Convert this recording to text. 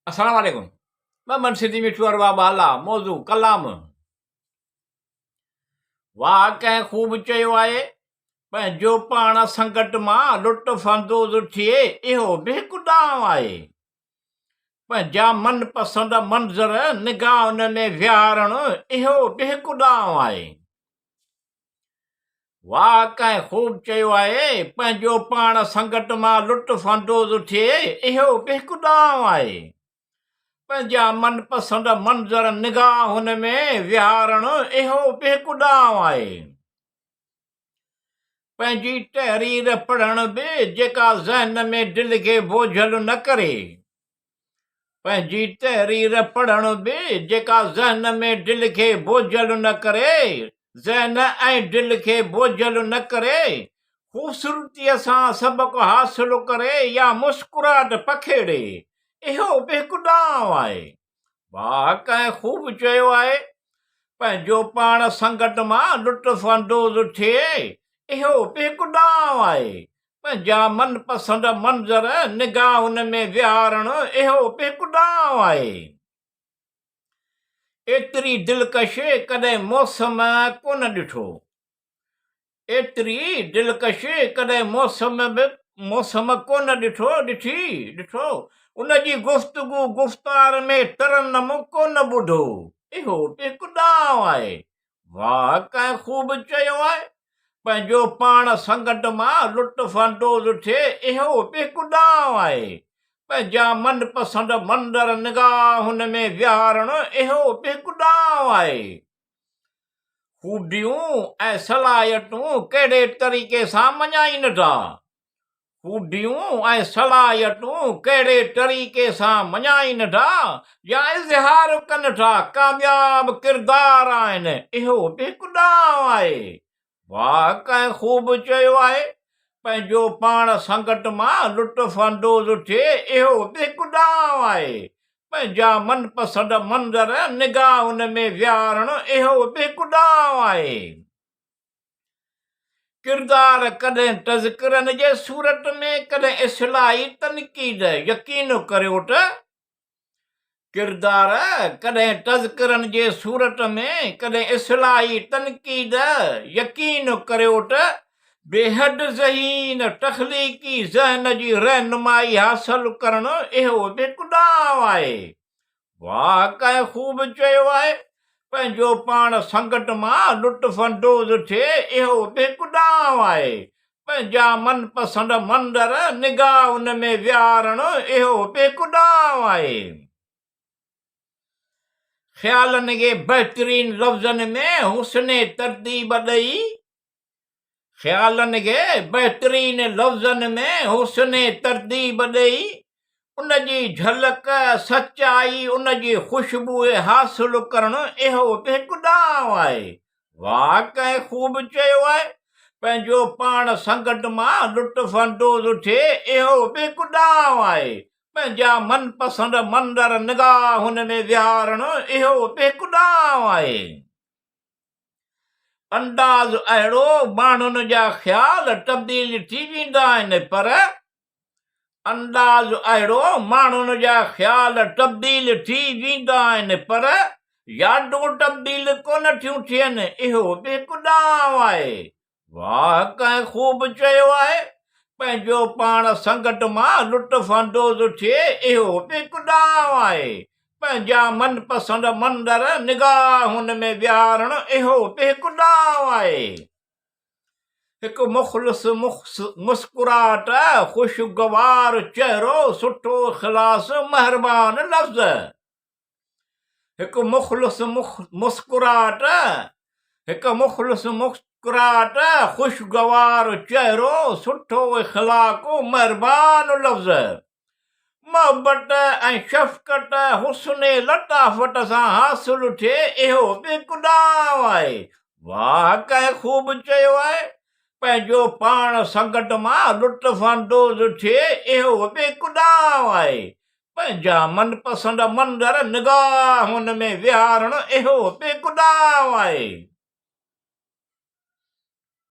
السلام عليڪم محمد سنڌي مٺو ارباب اعليٰ موضوع ڪلام واهه ڪنهن خوب چيو آهي پنهنجو پاڻ سنگت مان لطف اندوز ٿئي اهو به هڪ ڏانء آهي پنهنجا من پسند منظر نگاهن ۾ ويهارڻ اهو به هڪ ڏانء آهي واهه ڪنهن خوب چيو آهي، پنهنجو پاڻ سنگت مان لطف اندوز ٿئي، اهو به هڪ ڏانء آهي. پنهنجا من پسند منظر نگاهن ۾ ويهارڻ، اهو به هڪ ڏانء آهي. پنهنجي تحرير پڙهڻ به جيڪا ذهن ۾ دل کي بوجهل نه ڪري. پنهنجي تحرير پڙهڻ به جيڪا ذهن ۾ دل کي بوجهل نه ڪري، ذهن ۽ دل کي بوجهل نه ڪري، خوبصورتيء سان سبق حاصل ڪري يا مسڪراهٽ پکيڙي، اهو به هڪ ڏانء آهي. واهه ڪنهن خوب چيو آهي، پنهنجو پاڻ سنگت مان لطف اندوز ٿئي، اهو به هڪ ڏانء آهي. پنهنجا من پسند منظر نگاهن ۾ ويهارڻ اهو به هڪ ڏانء آهي. ايتري دلڪش ڪڏهن موسم ڪونه ڏٺو. ايتري دلڪش ڪڏهن موسم به موسم ڪونه ڏٺو ڏٺي ڏٺو. ان جي گفتگو گفتار ۾ ترنم ڪونه ٻڌو. اهو به هڪ ڏانء آهي. واهه ڪنهن خوب چيو آهي، پنهنجو پاڻ سنگت مان لطف اندوز ٿئي اهو به هڪ ڏانء آهي. پنهنجا من پسند منظر نگاهن ۾ ويهارڻ اهو به هڪ ڏانء آهي. خوبيون ۽ صلاحيتون ڪهڙي طريقي سان مڃائين ٿا؟ خوبيون ۽ صلاحيتون ڪهڙي طريقي سان مڃائين ٿا يا اظهار ڪن ٿا، ڪامياب ڪردار آهن، اهو به هڪ ڏانء آهي. واهه ڪنهن خوب چيو آهي، پنهنجو پاڻ سنگت مان لطف اندوز ٿئي، اهو به هڪ ڏانء آهي. پنهنجا من پسند منظر نگاهن ۾ ويهارڻ، اهو به هڪ ڏانء آهي. ڪردار ڪڏهن تذڪرن جي صورت ۾ ڪڏهن اصلاحي تنقيد، يقين ڪريو ته ڪردار ڪڏهن تذڪرن جي صورت ۾ ڪڏهن اصلاحي تنقيد، يقين ڪريو ته بيحد ذهين تخليقي ذهن جي رهنمائي حاصل ڪرڻ اهو به هڪ ڏانء آهي. واهه ڪنهن خوب چيو آهي، پنهنجو پاڻ سنگت مان لطف اندوز ٿئي اهو به هڪ ڏانء آهي. پنهنجا من پسند منظر نگاهن ۾ ويهارڻ اهو به هڪ ڏانء آهي. خيالن کي بهترين لفظن ۾ حسن ترتيب ڏئي خيالن کي بهترين لفظن ۾ حسن ترتيب ڏئي، ان جي جهلڪ، سچائي، ان جي خوشبوء حاصل ڪرڻ اهو به هڪ ڏانء آهي. واهه ڪنهن خوب چيو آهي، پنهنجو پاڻ سنگت مان لطف اندوز ٿئي اهو به هڪ ڏانء آهي. پنهنجا من پسند منظر نگاهن ۾ ويهارڻ اهو به هڪ ڏانء آهي. انداز اهڙو ماڻهن جا خيال تبديل ٿي ويندا آهن پر انداز اهڙو ماڻهن جا خيال تبديل ٿي ويندا آهن پر يادون تبديل ڪونه ٿيون ٿين اهو به هڪ ڏانء آهي. واهه ڪنهن خوب چيو آهي پنهنجو پاڻ سنگت مان لطف اندوز ٿئي اهو به هڪ ڏانء آهي. پنهنجا من پسند منظر نگاهن ۾ ويهارڻ اهو به هڪ ڏانء آهي. هڪ مخلص مسڪراهٽ، خوشگوار چهرو، سٺو اخلاص، مهربان لفظ. هڪ مخلص مسڪراهٽ، هڪ مخلص مسڪراهٽ، خوشگوار چهرو، سٺو اخلاق، مهربان لفظ. محبت ۽ شفقت حسن لطافت سان حاصل ٿئي اهو به هڪ ڏانء آهي. واهه ڪنهن خوب چيو آهي، پنهنجو پاڻ سنگت مان لطف اندوز ٿئي اهو به هڪ ڏانء آهي. پنهنجا من پسند منظر نگاهن ۾ ويهارڻ اهو به هڪ ڏانء آهي.